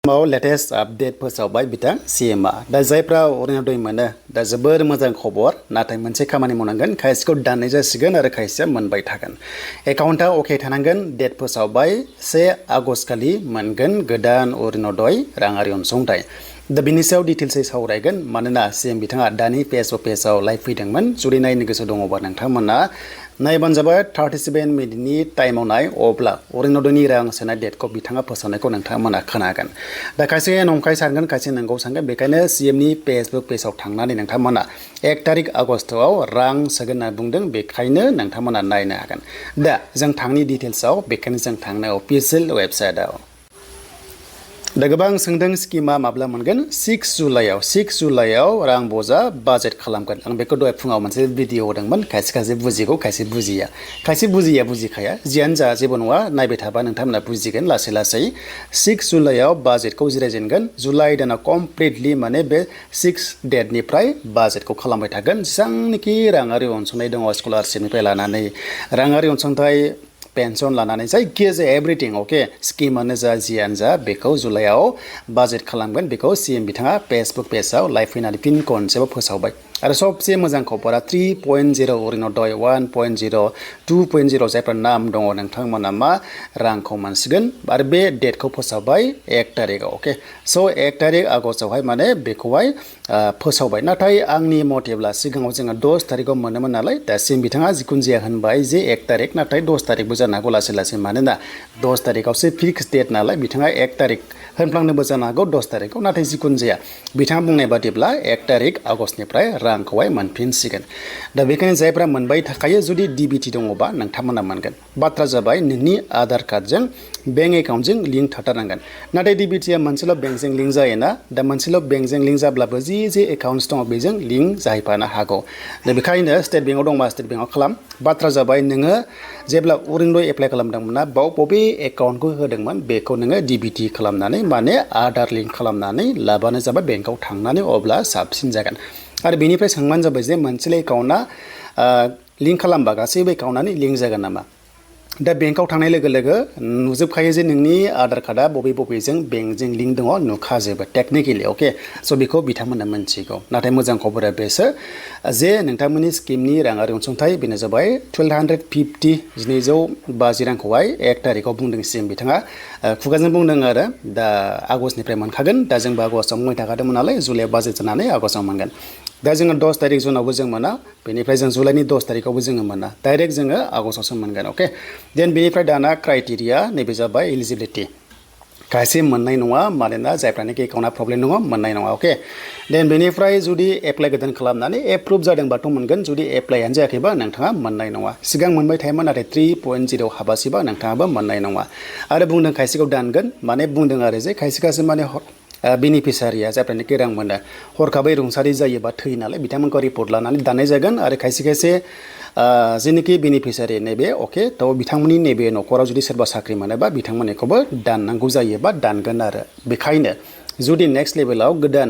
माव latest update फोसावबाय बिथां सीएमआ दा जायफ्रा अरुणोदय मोनो दा जोबोर मोजां खबर नाथाय मोनसे खामानि मावनांगोन खायसेखौ दाननाय जासिगोन आरो खायसेया मोनबाय थागोन एकाउन्टआ अके थानांगोन डेट फोसावबाय 1 आगस्ट खालि मोनगोन गोदान अरुणोदय राङारि अनसुंथाइ दा बिनि सायाव डिटेल्सै सावरायगोन मानोना सीएम बिथाङा दानि फेसबुक पेजाव लाइभ फैदोंमोन जुदि नायनो गोसो दङबा नोंथांमोना नायबानो जाबाय 37 मिनिटनि टाइमाव नाय अब्ला अरुणोदयनि रां सोनाय डेटखौ बिथाङा फोसावनायखौ नोंथांमोना खोनागोन दा खायसे नंखाय सानगोन खायसे नंगौ सानगोन बेखायनो सीएमनि फेसबुक पेजाव थांनानै नोंथांमोना 1 तारिख आगस्टआव रां सोगोन होनना बुंदों बेखायनो नोंथांमोना नायनो हागोन दा जों थांनि डिटेल्सआव बेखायनो जों थांनो अफिसियेल वेबसाइटआव दा गोबां सोंदों स्किमा माब्ला मोनगोन 6 जुलाइआव रां बजा बाजेट खालामगोन आं बेखौ दहाय फुङाव मोनसे भिडिअ होदोंमोन खायसे बुजिगौ खायसे बुजिया बुजिखाया जियानो जा जेबो नङा नायबाय थाबा नोंथांमोना बुजिगोन लासै 6 जुलाइआव बाजेटखौ जिरायजेनगोन जुलाइ दानाव कमप्लिटलि माने बे 6 डेटनिफ्राय बाजेटखौ खालामबाय थागोन जेसांनिखि राङारि अनसुंथाइ दङ स्कलारशिपनिफ्राय लानानै राङारि अनसुंथाइ पेन्सन लानानै जायखिजाया एभ्रिथिं अके स्किमानो जा जियानो जा बेखौ जुलाइआव बाजेट खालामगोन बेखौ सीएम बिथाङा फेसबुक पेजाव लाइभ फैनानै फिन खनसेबाव फोसावबाय आरो सबसे मोजां खबरा 3.0 अरुणोदय 1.0 2.0 जायफ्रा नाम दङ नोंथांमोना मा रांखौ मोनसिगोन आरो बे डेटखौ फोसावबाय 1 तारिखआव अके स' 1 तारिख आगस्टआवहाय माने बेखौहाय फोसावबाय नाथाय आंनि मथेब्ला सिगाङाव जोङो 10 तारिखआव मोनोमोन नालाय दासिम बिथाङा जिखुनु जाया होनबाय जे 1 तारिख नाथाय 10 तारिखबो जानो हागौ लासै मानोना 10 तारिखआवसो फिक्स डेट नालाय बिथाङा 1 तारिख होनफ्लांनोबो जानो हागौ 10 तारिखआव नाथाय जिखुनु जाया बिथाङा बुंनाय बादिब्ला 1 तारिख आगस्टनिफ्राय रांखौहाय मोनफिनसिगोन दा बेखायनो जायफ्रा मोनबाय थाखायो जुदि DBT दङबा नोंथांमोना मोनगोन बाथ्रा जाबाय नोंनि आधार कार्डजों बेंक एकाउन्टजों लिंक थाथारनांगोन नाथाय DBTआ मोनसेल' बेंकजों लिंक जायोना दा मोनसेल' बेंकजों लिंक जाब्लाबो जे एकाउन्ट्स दङ बेजों लिंक जाहैफानो हागौ दा बेखायनो स्टेट बेंकआव दंबा स्टेट बेंकआव खालाम बाथ्रा जाबाय नोङो जेब्ला अरुणोदय एप्लाइ खालामदोंमोन ना बाव बबे एकाउन्टखौ होदोंमोन बेखौ नोङो DBT खालामनानै माने आधार लिंक खालामनानै लाबानो जाबाय बेंकआव थांनानै अब्ला साबसिन जागोन आरो बेनिफ्राय सोंबानो जाबाय जे मोनसेल' एकाउन्टआ लिंक खालामबा गासैबो एकाउन्टआनो लिंक जागोन नामा दा बेंकआव थांनाय लोगो लोगो नुजोबखायो जे नोंनि आधार कार्डआ बबेजों बेंकजों लिंक दङ नुखाजोबो टेक्निकेलि अके स' बेखौ बिथांमोना मोनथिगौ नाथाय मोजां खबरा बेसो जे नोंथांमोननि स्किमनि राङारि अनसुंथाइ बेनो जाबाय 1250 रांखौहाय 1 तारिखआव बुंदों सीएम बिथाङा खुगाजों बुंदों आरो दा आगस्टनिफ्राय मोनखागोन दा जोंबो आगस्टआव मोनबाय थाखादोंमोन नालाय जुलाइआव बाजेट जानानै आगस्टआव मोनगोन दा जोङो 10 तारिख जुनावबो जों मोना बेनिफ्राय जों जुलाइनि 10 तारिखआवबो जोङो मोना डाइरेक्ट जोङो आगस्टआवसो मोनगोन अके देन बेनिफ्राय दाना क्राइटेरिया नैबे जाबाय एलिजिबिलिटि खायसे मोननाय नङा मानोना जायफ्रानोखि एकाउन्टआ प्रब्लेम दङ मोननाय नङा अके देन बेनिफ्राय जुदि एप्लाइ गोदान खालामनानै एप्रुभ जादोंबाथ' मोनगोन जुदि एप्लाइआनो जायाखैबा नोंथाङा मोननाय नङा सिगां मोनबाय थायोमोन नाथाय 3.0 हाबासिबा नोंथाङाबो मोननाय नङा आरो बुंदों खायसेखौ दानगोन माने बुंदों आरो जे खायसे माने बेनिफिसारिया जायफ्रानोखि रां मोनो हरखाबै रुंसारि जायोबा थैयो नालाय बिथांमोनखौ रिपर्ट लानानै दाननाय जागोन आरो खायसे जेनोखि बेनिफिसारि नैबे अके थ' बिथांमोननि नैबे न'खराव जुदि सोरबा साख्रि मोनोबा बिथांमोननिखौबो दाननांगौ जायोबा दानगोन आरो बेखायनो जुदि नेक्स्ट लेभेलाव गोदान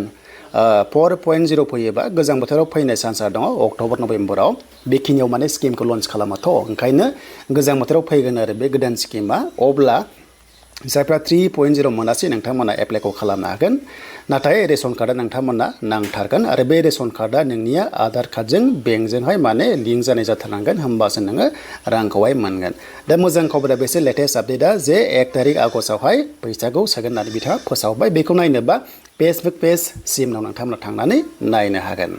4.0 फैयोबा गोजां बोथोराव फैनाय चान्सआ दङ अक्ट'बर नभेम्बराव बेखिनियाव माने स्किमखौ लन्च खालामाथ' ओंखायनो गोजां बोथोराव फैगोन आरो बे गोदान स्किमा अब्ला जायफ्रा 3.0 मोनासै नोंथांमोना एप्लाइखौ खालामनो हागोन नाथाय रेशन कार्डआ नोंथांमोना नांथारगोन आरो बे रेशन कार्डआ नोंनिया आधार कार्डजों बेंकजोंहाय माने लिंक जानाय जाथारनांगोन होमबासो नोङो रांखौहाय मोनगोन दा मोजां खबरा बेसो लेटेस्ट आपडेटआ जे 1 तारिख आगस्टआवहाय फैसाखौ सोगोन होननानै बिथाङा फोसावबाय बेखौ नायनोबा फेसबुक पेज सीएमनाव नोंथांमोना थांनानै नायनो हागोन